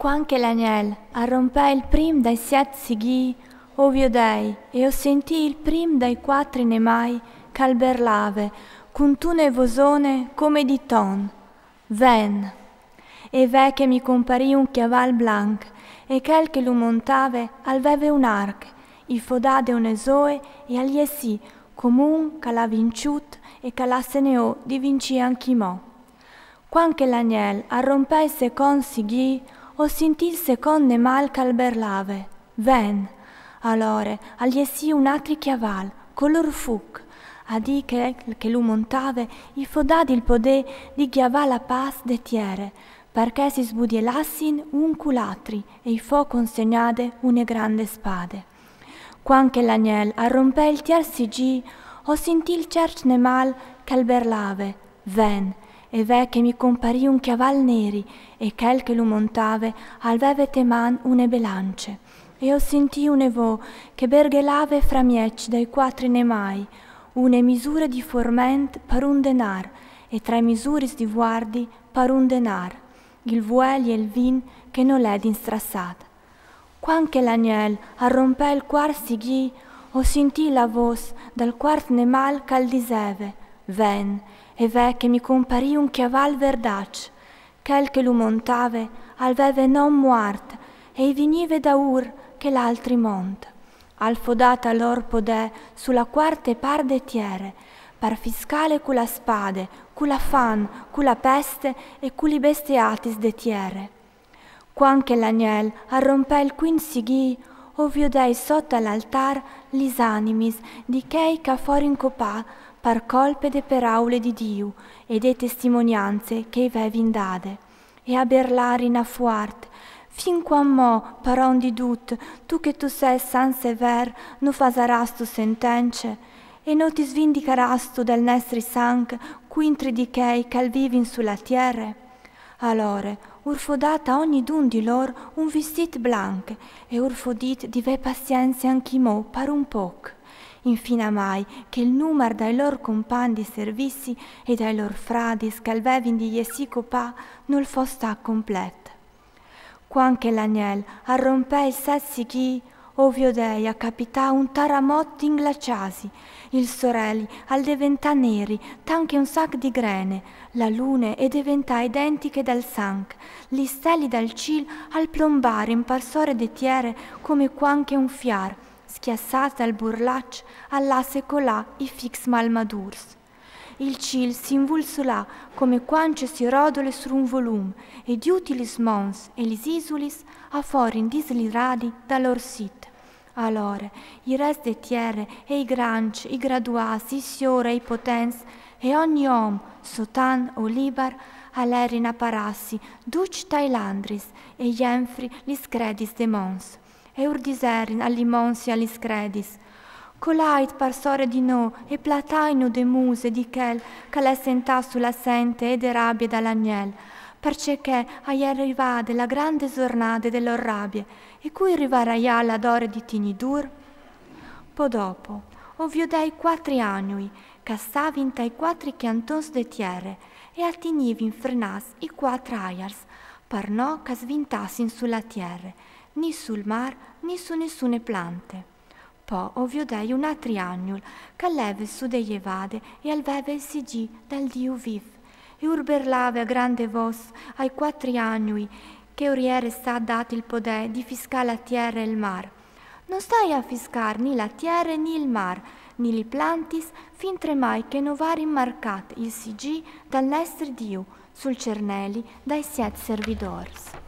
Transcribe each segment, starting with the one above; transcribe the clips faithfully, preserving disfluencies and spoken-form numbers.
Quand che l'agnel al rompè il prim dai siet sighii, o viodei e o sentìi il prim dai quatri nemai che al berlave cuntune vosone come di ton: Ven. E ve che mi comparìi un chiaval blanc, e chel che lu montave al veve un arc, i fodade une soe, e al jessì come un che al à vinciut e che al à seneò di vincì anchimò. Quand che l'agnel al rompè il secont sighii, o sentìi il secont nemal che al berlave: Ven. Alore al jessì un atri chiaval, color fuc, a dì chel che lu montave i fodà dil podè di gjavà la pâs de tiere, parcè si sbudielassin un cul atri, e i fo consegnade une grande spade. Quand che l'agnel al rompè il tierç sighii, o sentìi il tierç nemal che al berlave: Ven. E ve che mi comparìi un chiaval neri, e chel che lu montave al veve te man une belance. E o sentìi une vo che berghelave framieç dai quatri nemai: Une misure di forment par un denar, e trê misuris di vuardi par un denar, il vuel e il vin che nol è dinstrassât. Quand che l'agnel al rompè il cuarç sighii, o sentìi la vôs dal cuarç nemal che al diseve: Ven. E ve che mi comparìi un chiaval verdaç, chel che lu montave al veve non muart, e i vignive daûr chel altri mont. Al fodà alor podè su la cuarte part de tiere, par fiscâle cu la spade, cu la fam, cu la peste e cu li besteatis de tiere. Quand che l'agnel al rompè il cuint sighii, o viodei sot al altâr lis animis di chei che a forin copâts par colpe de peraule di Diu e de testimoniance che i vevin dade, e a berlarin a fuart: Fin cuant mo, paron di dut, tu che tu sês sant sever, no fasarâstu sentence, e no ti svindicarâstu dal nestri sanc cuintri di chei che al vivin su la tiere? Alore ur fodà a ognidun di lôr un vistît blanc, e ur fodì di vê pazience anchimò par un pôc, infinamai che il numar dai lôr compagns di servizi e dai lôr fradis che al vevin di jessî copâts nol fos stât complet. Quand che l'agnel al rompè il set sighii, o viodei a capitâ un taramot inglaçâsi. Il soreli al deventà neri tant che un sac di grene, la lune e deventà identiche dal sanc, li steli dal cîl al plombarin par sore de tiere come quand che un fiar, schiassât dal burlaç, al lasse colâ i fics malmadûrs. Il cîl si invulsolà come quand ce si rodole sur un volum, e dutis lis monts e lis isulis a forin disliradi dal lôr sit. Alore i res de tiere e i grancj, i graduâts, i siôrs e i potents, e ogni om, sotan o libar, a lerin a parâsi ducj tai landris e jenfri lis credis de monts. E ur diserin a li monts e a lis credis: Colait par sore di nô e plataitnu de muse di chel che al è sentât su la sente e de rabie dal agnel, parcè che e je rivade la grande zornade de lôr rabie, e cui rivaraià la dore di tignî dûr? Po dopo o viodei cuatri agnui che a stavin tai cuatri cjantons de tiere, e a tignivin frenâts i cuatri aiars, par no che a svintassin su la tiere, ni sul mâr, ni su nissune plante. Po o viodei un atri agnul che al leve su de jevade e al veve il sighì dal Diu vîf, e ur berlave a grande vôs ai cuatri agnui che ur jere stât dât il podè di fiscâ la tiere e il mâr: No stait a fiscâ ni la tiere ni il mâr, ni li plantis, fintremai che no varin marcât il sighì dal nestri Diu sul cerneli dai siet servidôrs.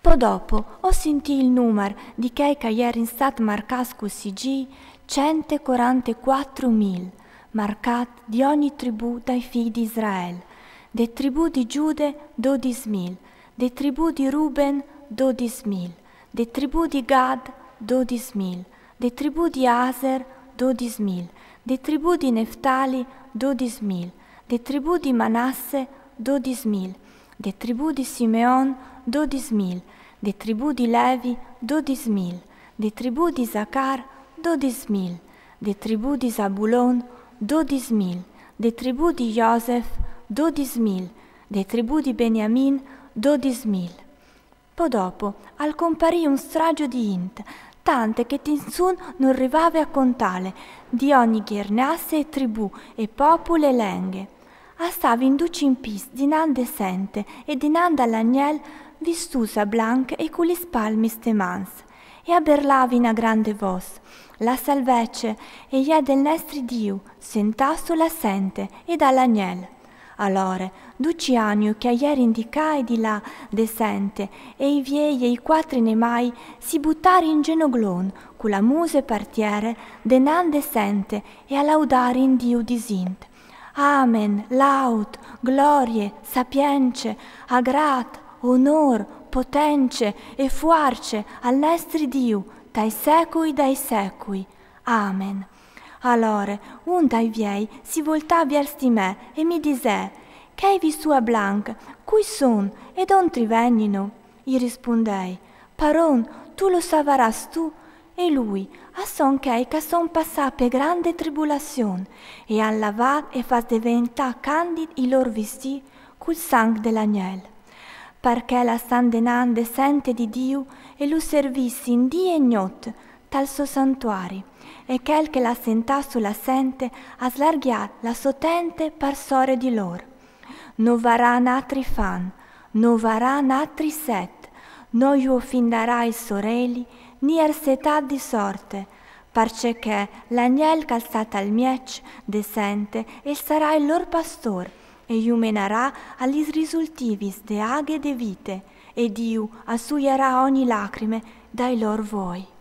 Po dopo o sentìi il numar di chei che a jerin stâts marcâts cul sighì: cent e corantecuatri mil, marcâts di ogni tribù dai fîi di Israel. De tribù di Gjude dodis mil, de tribù di Ruben dodis mil, de tribù di Gad dodis mil, de tribù di Aser dodis mil, de tribù di Neftali dodis mil, de tribù di Manasse dodis mil, de tribù di Simeon dodis mil, de tribù di Levi dodis mil, de tribù di Isacar dodis mil, de tribù di Zabulon dodis mil, de tribù di Josef dodis mil, de tribù di Beniamin dodis mil. Po dopo al comparì un stragio di int, tante che tinsun non rivave a contale, di ogni ghiernasse e tribù e popule e lenghe. A stavin ducj in pis dinant de sente e dinant dal agnel vistûs a blanc e cu lis palmis te mans, e a berlavin a grande vôs: La salvece e je del nestri Diu, sentât su la sente e dal agnel. Alore ducj i agnui che a jerin di ca e di là de sente e i viei e i cuatri nemai si butarin in zenoglon cu la muse par tiere denant de sente e a laudarin Diu disint: Amen, laud, glorie, sapience, agrat, onôr, potence e fuarce al nestri Diu tai secui dai secui. Amen. Alore un dai viei si voltà viers di me e mi disè: Chei vistûts a blanc, cui son e dontri vegnino? I rispundei: Paron, tu lu savarâs tu. E lui: A son chei ch'a son passâts pe grande tribulazion e a àn lavât e fats deventâ candid i lôr vistîts cul sanc dal agnel, parcè a stan denant de sente di Diu e lu servissin dì e gnot tal so santuari. E chel ch'al è sentât su la sente a slarghià la sô tente par sore di lôr. No varà natri fam, no varà natri set, no ju findarà il soreli, ni ersetât di sorte, parcè che l'agnel ch'al sta tal mieç de sente el sarà il lôr pastôr e ju menarà a lis risultivis de aghe de vite, e Diu a suiarà ogni lacrime dai lôr voi.